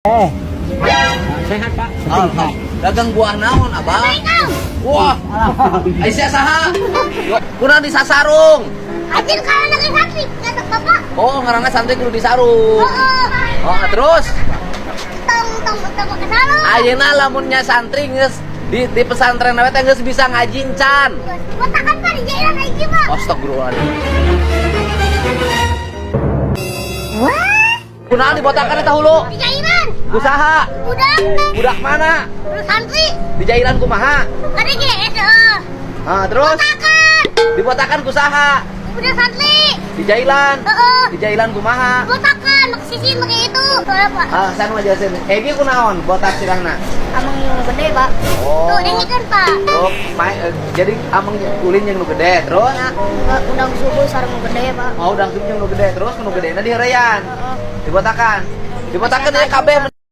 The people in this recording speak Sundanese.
Eh. Sehat, Pak. Alhamdulillah. Dagang buah naon, Abah? Wah, Aisyah saha? Kurang disasarung. Acil kalau lagi santri, kata bapak. Oh, ngaranna santri kudu disarung. Heeh. Oh, terus Tong tong tong ke sarung. Ayeuna lamunnya santri geus di pesantren we teh geus bisa ngaji can. Botakan, Pak, di jalan lagi, Pak. Astagfirullahaladzim. Wah, Kunaon dibotakan eta hulu? di jairan. Ku saha? Budak, Budak mana? budak santri. Di jairan kumaha? Ada GS, heeh. Ah, terus Botakan. Dibotakan ku saha? Budak santri. Di jailan. Heeh. Di jailan kumaha? Botakan, make sisi make itu. Soalnya, Pak. Ah, saya mau jelasin. Egi kunaon botak sirahna? Amang yang gede, Pak. Oh. Tuh, ini kan, Pak. Oh, jadi ameng ulin yang nu gede, terus Ya, udang subuh sareng nu gede, Pak. Mau udang subuh yang nu gede, terus nu gedena diheureyan. Heeh. Dibotakan. Dibotakan ya kabeh.